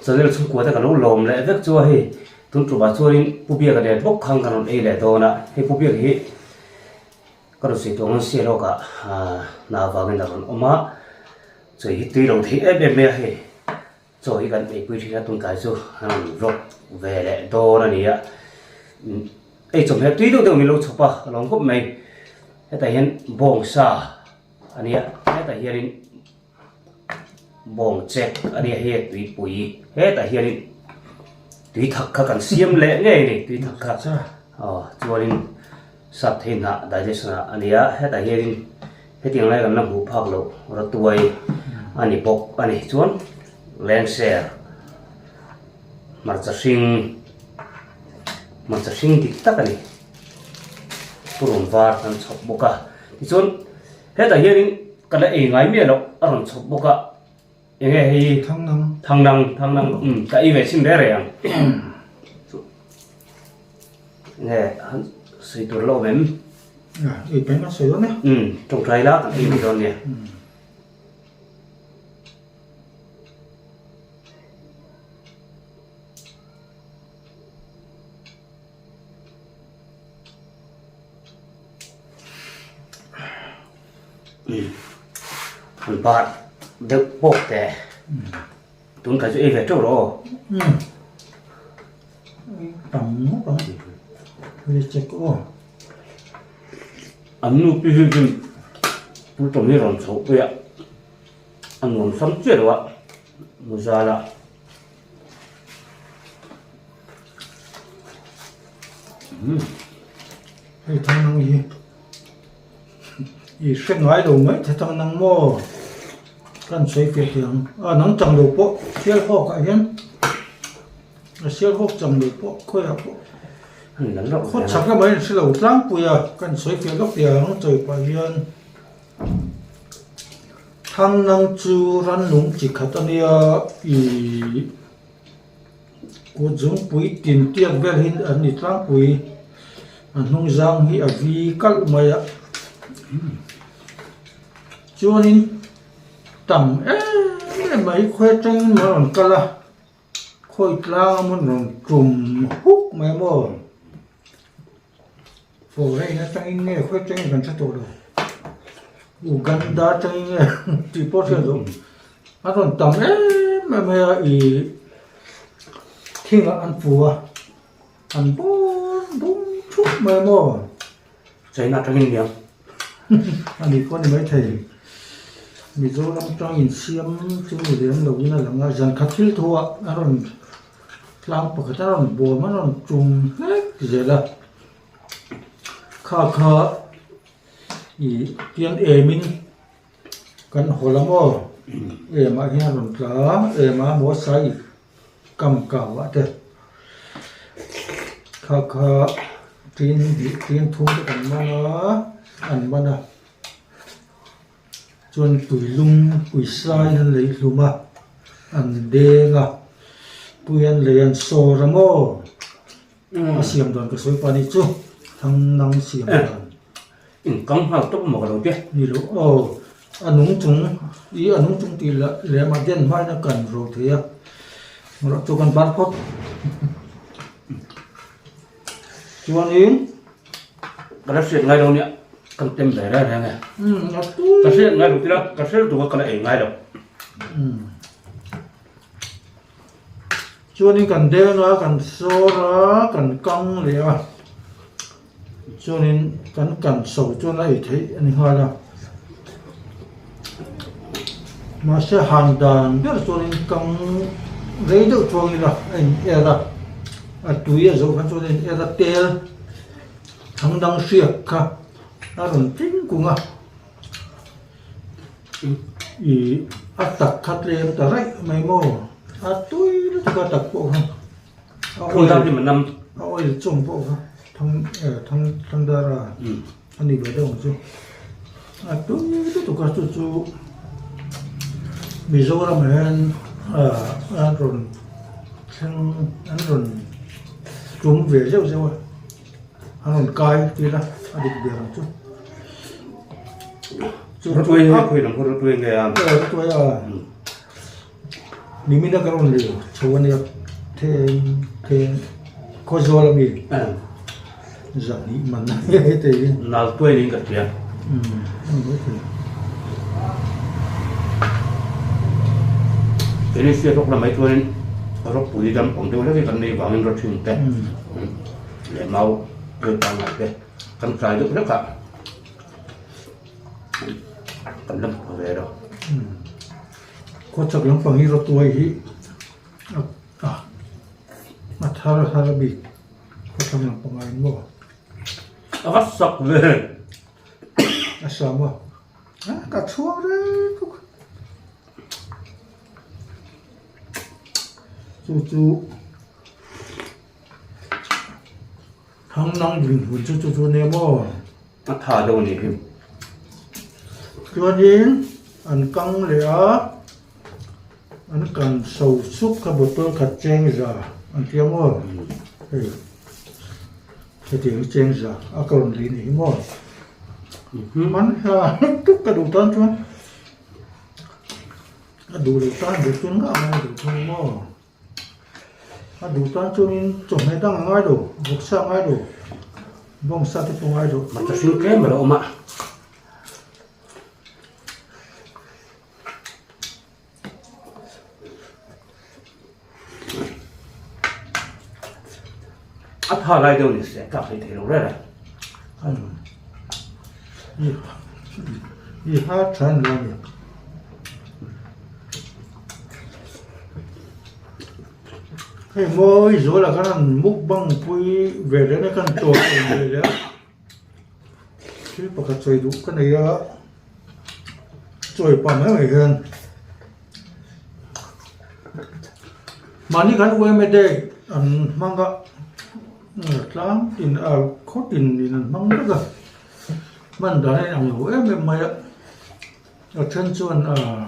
Channel chhungkua te ka lo lawm leh vek chu a hei tun tumah chuanin Pu Biaka nen bawk khan kan rawn ei leh dawn a, hei Pu Biaka hi ka rawn sawi tawh ang sial awkah hna avangin a rawn awm a, chawi hi tui lo thei em em mai a hei chaw hi kan eipui thin a tuntlai chu an rawn vlog ve leh dawn a ni a, ei chawhmeh tui deuh deuh min lo chhawp a ka lawm khawp mai, hetah hian bawngsa a nia hetah hianin. Bawng chek a nia hei tuipui hetah hianin tui thak kha kan siam leh ngei a ni tui thak kha aw chuanin sap thei hnah digestion ah a nia hetah hianin hetiang lai kan la hmuh phak loh rawtuai a ni bawk a ni chuan lengser hmarcha hring hmarcha hring dik tak a ni purun var kan chhawp bawk a tichuan hetah hianin. Ka la ei ngai miah loh a rawn chhawp bawk a, eng nge hei Thangnang. Thangnang, thangnang umm ka ei ve chhin reng reng ang. Eng nge han sawi tur la awm em? Ei pahin a sawi dawn e. Umm tawngtai la kan ei mai dawn nia. Han bar deuh pawk teh tun kha chu ei ve teuh rawh aw. Tam ngawt ang hei check aw. An nu pi hi chu pu tawm hi rawn chhoh pui a a nuam sam chiah lo a muzal a. Hei thang nang hi i hre ngai lo mai the thang nang maw kan sawi fiah thei ang a nang chang lo pawh sial hawk ah hian a sial hawk chang lo pawh khawiah pawh khaw chhak lamah hian hre lo tlangpui a kan sawi fiah lawk thei ang chawi pah hian. Thangnang chu rannung chi khat a nia ihh kut zungpui tin tiak vel hi an ni tlangpui a hnung zang hi a vi kalh mai a chuanin tam em em mai khawi atangin a rawn kal a khawi tlang a mawn rawn tum huk mai maw. Foreign atangin nge khawi atangin kan hre tawh lo Uganda atangin nge tih pawh hriat loh a rawn tam em em mai a ih thingah an pu a an bawr dum thup mai a maw China atangin niang a ni pawh a ni maithei Mizoram tangin siam chu ni lem loin a lang a zan khat thil thu ah a rawn. Tlang pakhat a rawn bawm a rawn tum hlek zel a, kha kha ih tiang emin kan haw la maw emah hian a rawn tla a emah emaw sai kam kau ah te kha kha tin hnih tin thum te kan man a an man a Chuan tuilum puisaiin an lei hlum a, an deng a, pui an lei an sawr a maw? A siam dan ka sawi pah a nih chu, thang nang siam dan. Inkang nghal tawp maw ka lo tia. Ni lo aw, a nung chung i a nung chung tih lah lem a den hmain a kan ro thei a, rawh chu kan bar phawt. Chuanin. Ka la hriat ngai lo nia, kan tem ve reng reng e. Ka hriat ngai lo tila, ka hriat lutuk a ka la ei ngai lo. Chuanin kan deng a, kan sawr a, kan kang leh a, chuanin kan kan so chuan a ei theih a ni nghal a. Mahse han dan ber chuanin kang rei deuh chuang ila a in er a, a tui a zawh khan chuan a in er a tel thang dang hriak kha a rawn tling kung a, ih a tak kha tlem ta raih mai maw a tui lutuk a tak pawh kha a oil a oil chawm pawh kha thang thang thang dar a. A ni ve deuh ang chu. A tui lutuk a chu chu Mizoram ah hian ah an rawn thleng an rawn tum ve zeuh zeuh a an rawn kai tir a a dik ber ang chu. Rawtuai hi khawi lam khaw rawtuai nge a? Rawtuai a. Nimina ka rawn leh chho a nia then then Khawzawl a mi 200 man a nia hei hi. Nal tuai niin ka hria. Umm a ni maithei. Keini hriat rawk lamah hi chuanin rawpui dam awm deuh hlek hi kan nei vangin rawthin te leh mau tuai pangngai te kan tlai deuh hlek a. Kan la hmu ve lo. Khaw chak lampang hi rawtuai hi a a thar har a bik khaw thlang lampang ah in maw? A va sak ve. A sa maw? A ka chhuang reng bawk. Chu chu Thang nang dinhmun chu chu chu nia maw? A tha deuh a nih hi. Chuanin an kang leh a, an kan so sup kha bottle khat cheng za an tia maw? Hei hetiang hi cheng za a ka rawn lei nih hi maw? Man hla tuk ka duh tan chuan a duh loh tan duh chuan ngah mai a duh thung maw? A duh tan chuanin chawhmeh dang a ngai lo, vawksa a ngai lo, bawngsa te pawh a ngai lo. Hmarcha hring tlem a lo awm a. A tha lai deuh ni se tlak hlei thei lo reng a. I ha than lo a ni. Hei mawi zualah khan an mukbang pui ve leh a kan chaw awm ve leh a thil pakhat sawi duh ka nei a chawi pah mai mai hian mahni khan U_M_A day an hmang a tlang tin a khaw tin in an hmang vek a hman dan a inang lo em em mai a a then chuan ahh.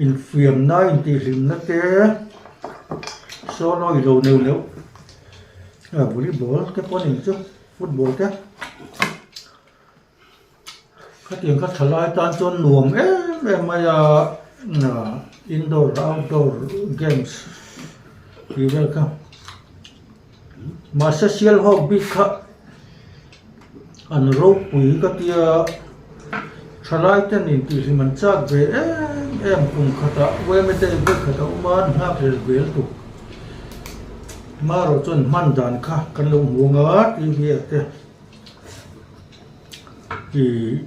Infiamna intihhlimna te sawn awi lo neuh neuh a volleyball te pawh a ni chu football te khatiang kha thalai tan chuan nuam em em mai a indoor outdoor games tih vel kha mahse sialhawk bik kha. An ropui ka tia thalai ten intihhlim an chak ve em em kum khatah yma te vawi khat a awm a an nghak rel vel tuk marawh chuan hman dan kha kan lo hmu ang a tv ah te ih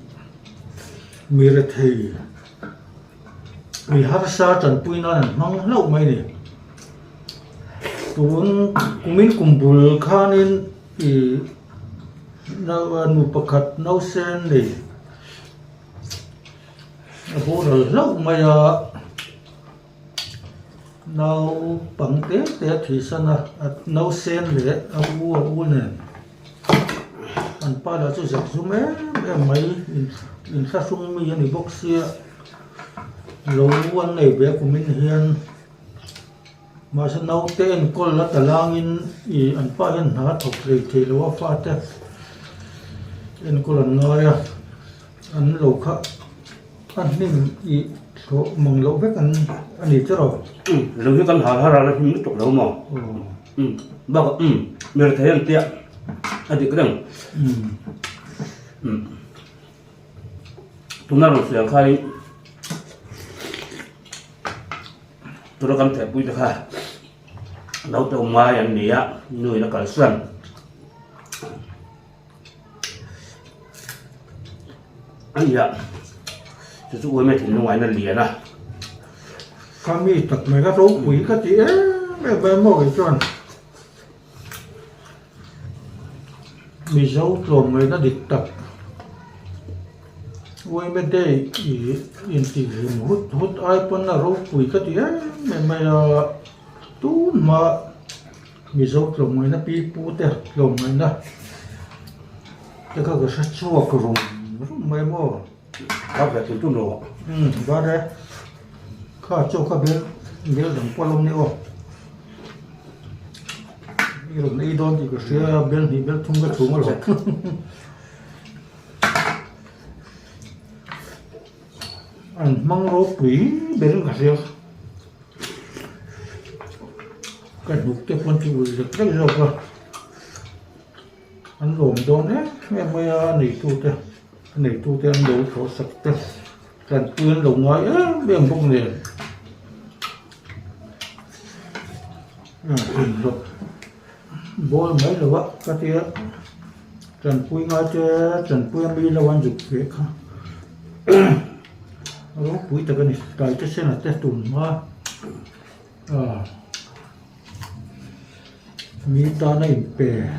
mi rethei mi harsa tanpui nan an hmang hlauh mai a ni tun kumin kum bul khanin. Ih nu pakhat nausen nei a boral hlauh mai a naupang te te a thihsan a nausen leh a u a u nen an pa lah chu zak zum em em mai inthlahrung mi a ni bawk sia lo an nei ve a kumin hian. Mahse naute enkawl la ta langin ih an pa hian hna a thawk hlei thei lo a fate enkawl an ngai a an lo kha a hnim ih thlawh mang loh vek an a ni che rawh. Umm lo hi kan hal har a la hnim lutuk lo maw? Umm bakah umm mi rethei an tia a dik reng. Umm tuna rawn sawi ang khain. Tuna kan thehpui te kha naute awm ngai an ni a, nu in a kalsan. A ni a, chu chu uaime thinlung ain a lian a. Ka mi tak mai ka ropui ka ti em em mai maw kei chuan Mizo tlawmngaihna dik tak Uaime day ih intihhlim hut hut ai pawn a ropui ka ti em em mai a, tun hma Mizo tlawmngaihna pi pu te tlawmngaihna te kha ka hre chhuak rum rum mai maw. Ka ve tum tum lo. Umm var e. Kha chaw kha bel bel dang pawh a lawm ni aw. I rawn ei dawn tih ka hria bel hnih bel thum ka chhung alawm. An hmang ropui berin ka hria. Ka hnuk te pawn ti ul zek zek zawk a, an lawm dawn em em mai a neitute a neitute an lo thlawh sak te tanpui an lo ngai em em bawk nen inhlawh bawl mai lo a ka tia tanpui ngai te tanpui a mi lo an zuk ve kha ropui tak a ni tlai te sen a te tun hma. Mi tana inpe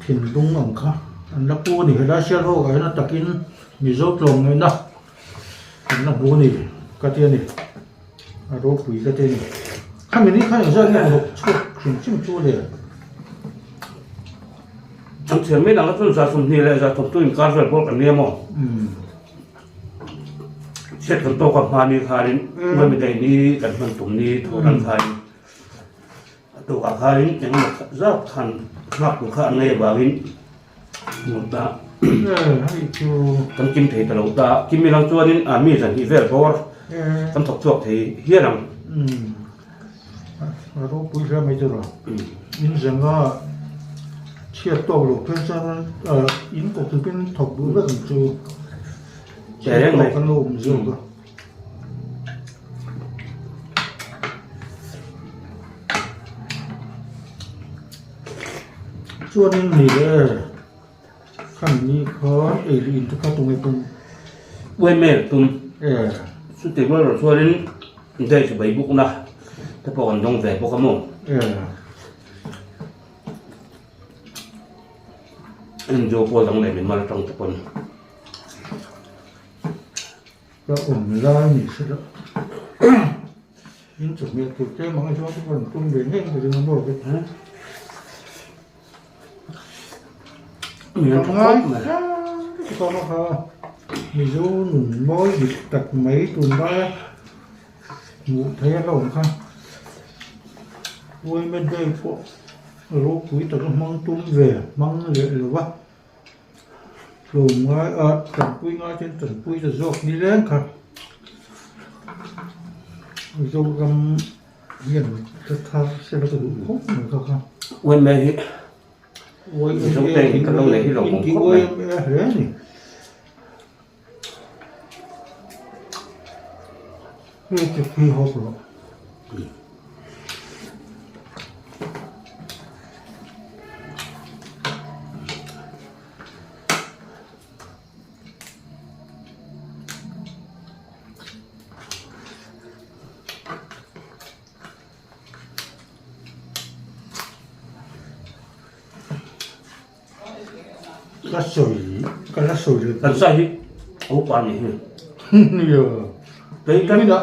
thinlung ang kha an la pu a ni. Helai Sialhawk ah hian a takin Mizo tlawm ngaihna an la hmu a ni ka ti a ni. A ropui ka ti a ni. Khami ni khan engzat nge rawk chhuak hrim hrim chu le? An thiam mai dang chuan 120 leh 130 inkar vel bawk an nia maw? Chhiat kan tawk a hmani khanin Uaimi daih ni kan hman tum ni thawhran khanin a tukah khanin engemaw zat khan nghak tur kha an ngei avangin hmuh ta kan kim thei ta lo ta kim ilang chuanin a mi zan hnih vel bawr kan thawk chhuak thei hial ang. A ropui hle mai chu in zenga chhiat tawk loh phei chuan in kawp tupin thawk duh vek ang chu chhiat tawk kan lo awm zawk a. Chuanin ni le khami ni khan ei leh in te kha tunge tum? Uaimel tum. Chutih rual erawh chuanin Days bai bukna te pawh kan dawng ve bawk a maw? NGO pawl dang leh mimal atang te pawn. Ka awm lai ni se la in chawhmeh tur te mang hi chuan ka rawn tum ve ngei ka ring a maw ka ngai kha kha Mizo nun mawi dik tak mai tun laia hmuh theih a hlawm kha Women Day pawh ropui taka hmang tum ve hmang leh lo va tlawm ngai a tanpui ngai ten tanpui ta zawk ni leng kha Mizoram hian ka thar se la ka duh khawp mai kha kha. Women hi Mizo te in kan lo nei hi lo awm khawp mai. YMA hle a ni. Hei te khi hawp rawh. Ka sawi ka la sawi leh Kan sai hi a upa ni hi. Nia. Kei kan Ina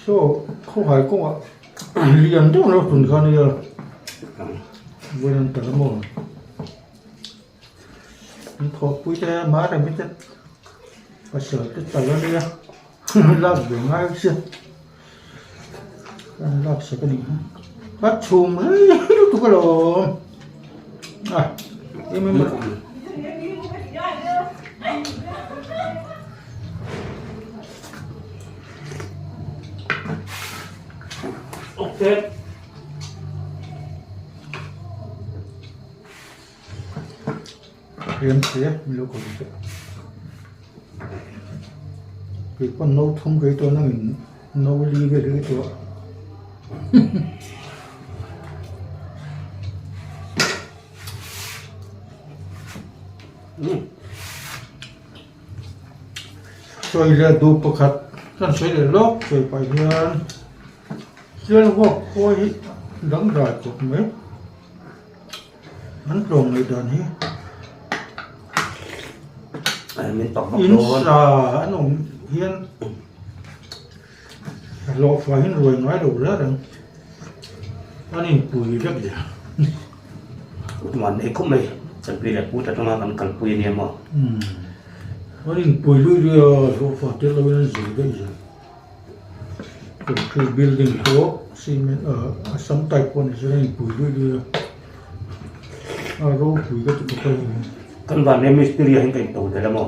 saw khawhai kawngah lian deuh lo tun kha nia. Vawiin an tal a maw. An thawhpui te mah rem te pasal te tal a nia lak ve ngai sia. Kan lak sak a nih kha ka chhum rei lutuk alawm a em em a. Riam te min lo kawm teh kei pawn no thum kei tawh nangin no li vel hi ka tuah sawi leh duh pakhat kan sawi leh lawk sawi pah hian sialhuak khua hi dangdai khawp mai. An tlawm ngaih dan hi in sa an awm hian hlawhfa hi ruai ngai lo reng reng an inpui vek zel. Man ei khawp mai kan pi leh pu te atanga kan kalpui a nia maw. An inpui lui lui a hlawhfa tel loin an zui daih zel. Concrete building pawh cement ah assam type pawh ni se a inpui luih luih a a ropui ka ti bawk a hei. Kan van leh mistiri ah hian ka into tel a maw?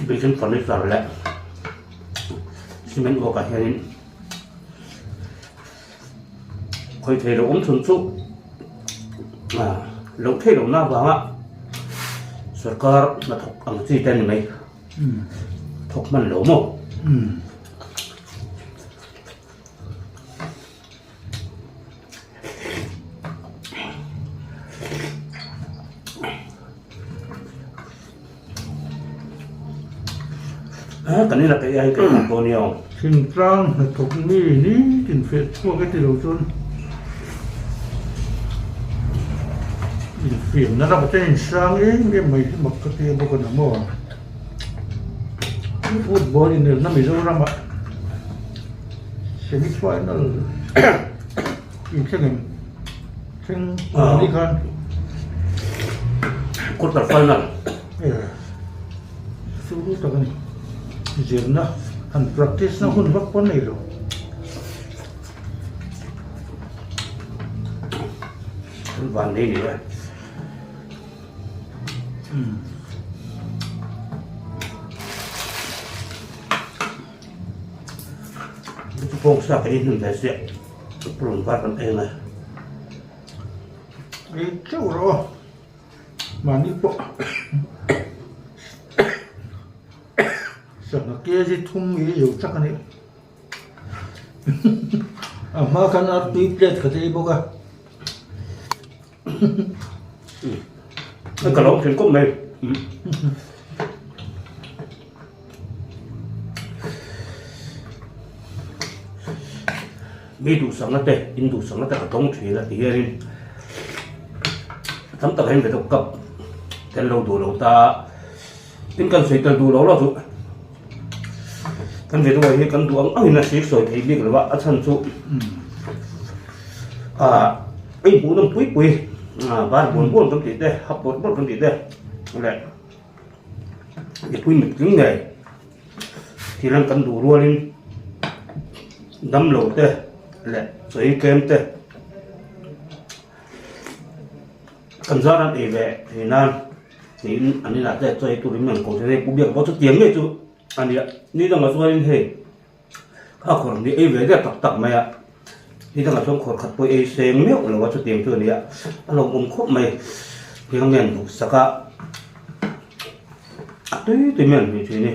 Bikin furniture leh. Cement work ah hianin khawi thei lo awm chhun chu ah loh theih lohna avanga sorkar hnathawk ang chi te a ni mai thawk hman lo maw. Kan ina peih ai ka dawn nia aw. Thingtlang hnathawk mi ni tin feh chhuak e ti lo chuan infiamna lamah te insang em em mai hi mak ka ti a bawk a ni maw. Football inelna Mizoramah semi final inthleng em thleng ni khan quarter final chu tak a ni zirna han practice na hun vak pawh a nei lo. Van nei ni e. Bawng sa ka ei hnem ve chiah purun var kan eng a. Ei teuh rawh aw mahni pawh sangha kg thum i zo chak a nih a hma khan artui plate khat ei bawk a. Ka lo thin kawp mai. Mi duhsakna te, in duhsakna te ka dawng thin a ti hianin tam tak hian veto cup tel lo duh lo ta tin kan sawi tel duh lo lo chu kan veto hi kan duh ang angin a sir sawi thei bik lo a, a chhan chu ah ei hmuh nawm pui pui ah bar buan buan kan tih te hap bawrh bawrh kan tih te leh mipui mitling ngei thil an kan duh rualin damlo te leh chawi tlem te kan zar an ei ve thei nan. Tiin an inah te chaw ei turin min rawn ko thei a, Pu Biaka pawh chu tiang ngei chu a ni a, ni dangah chuanin hei kha khawr ni ei ve deuh tak tak mai a, ni dangah chuan khawr khat pawh ei seng meuh lo a chutiang chu a ni a, a lawmawm khawp mai, tiang hian duhsak a, a tui tui mai an hmuh thin a ni.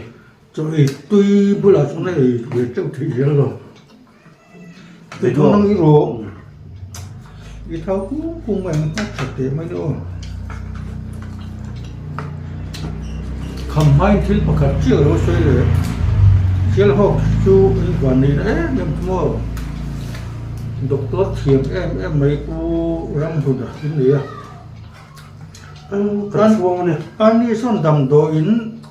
Chaw ei tui bulah chuan a ei ve teuh theih zel lo. Tui nang i rawh i thau kung kung mai ang hnak that teh mai aw. Kham hmain thil pakhat chiah lo sawi leh Sialhawk chu in van neih em em chu maw Doctor thiam em em mai Pu Ramhluna in nei a. Ani sawn damdawiin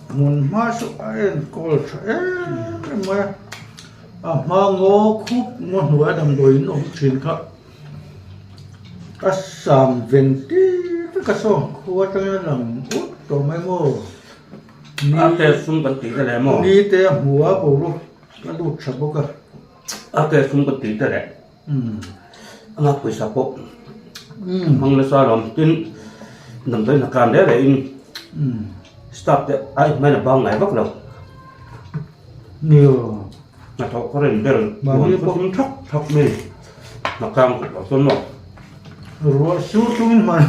hmun hma chu a enkawl tha em em mai a. A hma ngaw khup ngaw hnuaia damdawiin awm thin kha a sam ven tir vek a saw khua atangin a lang ut tawh mai maw ni A te sum kan tih te leh maw ni te a hmu a boruak a lut tha bawk a a te sum kan tih te leh ama pawisa pawh hmang nasa alawm tin damdawiin a tlan reng reng in staff te a inhmain a bang ngai vak lo. Nio. Hnathawh kawr in bel Mahni huan pawh thum thak thak mai hnatlang kut ah chuan maw. Ruah sur chungin hman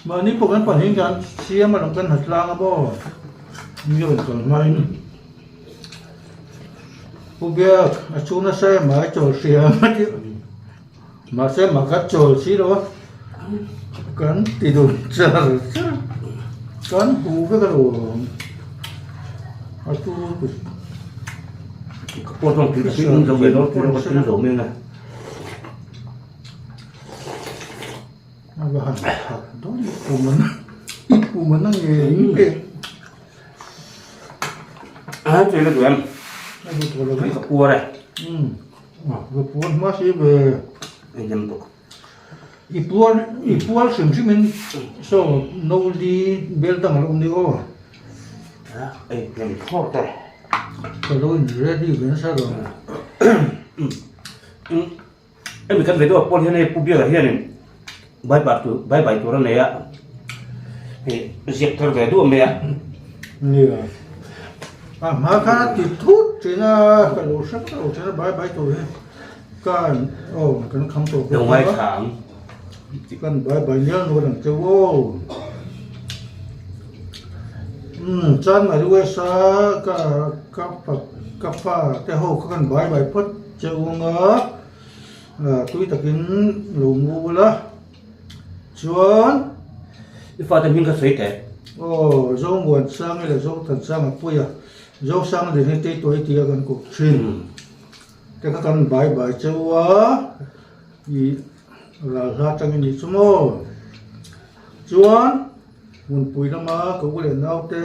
mahni pawh kan pahnih kan siam a lo kan hnatlang a maw mi rawn kal hmain Pu Biak a chu nasa em a chawl hria a ti mahse mah kha chawl si lo a kan ti dun char char kan hu vek a lo a tu Ka pawh chuan tui tui in zo ve lo tui lo ka tui zo mai ang e. A va han thak dawn i pum an i pum an a ngei nge. A tui lutuk em? A lutuk lo Ka puar e. Umm ka puar hma si ve. Engem bawk. I puar i puar hrim hrim in saw no li bel dang a lo ni aw. Ei hnem thlawt e. Ka lo in ready ve nasa lo. Hemi kan video pawl hian hei Pu Biaka hianin bye bye tur bye bye tur a nei a, hei ziak thar ve duah mai a. Nia. A hma khan a ti thut thin a, ka lo hre vak lo thin a bai bai tur hi kan aw kan kham tawh bawk a. Lo ngaithla ang. Kan bai bai nial nual ang che aw. Umm chuan Maruesa ka ka pa ka pa te ho kha kan bai bai phawt che u anga tui takin lo mu ula. Chuan i fate hming kha sawi teh. Aw, Zomuansanga leh Zothansanga puia Zosanga leh hi tei tuai tia kan kawp thin. Te kha kan bai bai cheu a, i ral hla atangin nih chu maw. Chuan hmunpui lama ka u leh naute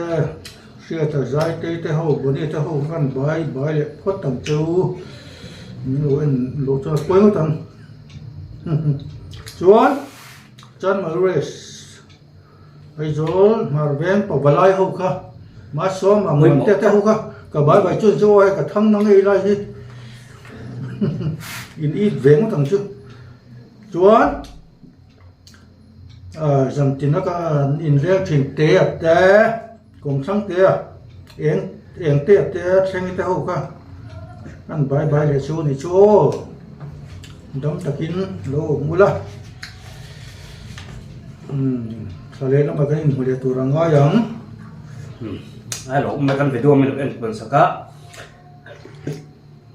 Hriata zai tei te ho, Bonnie te ho kha kan bai bai leh phawt ang cheu. Min lo en loh chuan a pawi ngawt ang. Chuan Chanmal Race Aizawl Hmar Veng Pavalai ho kha Masawm ang man te te ho kha ka bai bai chuan chu aw hei ka thang na ngei lai hi in it ve ngawt ang chu. Chuan Zantina ka inleng thin te a te kawmthlang te a eng eng te a te thleng te ho kha an bai bai leh chu a ni chu aw dam takin lo awm ula umm thla leh lamah kan inhmu leh tur a ngai ang. Ai lo awm mai kan video min lo en tawn sak a.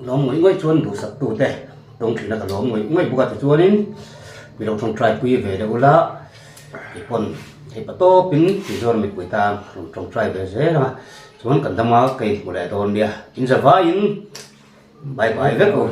Lawm ngawih ngawih chuan duhsak tute tawng thin a ka lawm ngawih ngawih bawk a tichuanin mi lo tawngtai pui ve deuh ula keipawn thei pa tawpin Mizoram mipui tan rawn tawngtai ve zel ang a chuan kan dama ka inhmu leh dawn nia in zavaiin bye bye vek u.